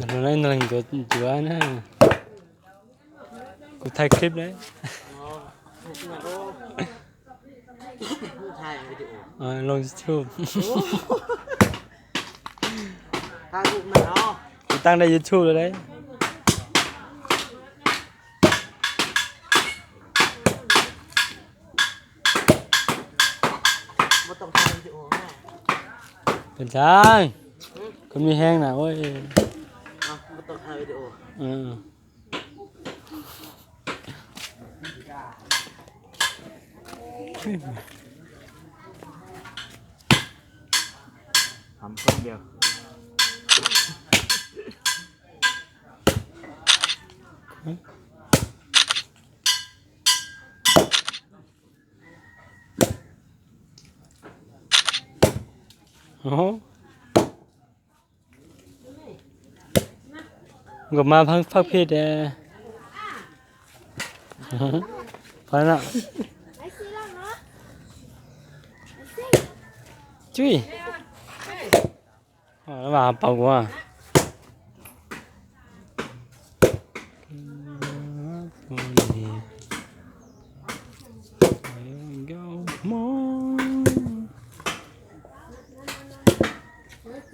Nws leej ncuav ncuav na. Kuv thaij clip lawm. Loo YouTube. Kuv taaj dej YouTube lawm lawm. Pes tsawg, koj me heev na. Nkawd mas pheej faj phij. Cui, mas pom kuv.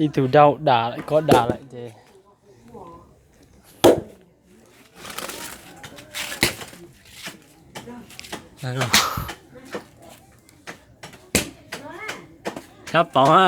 Ib tug dau dam lawm, kov dam lawm ces. Sab pauv a.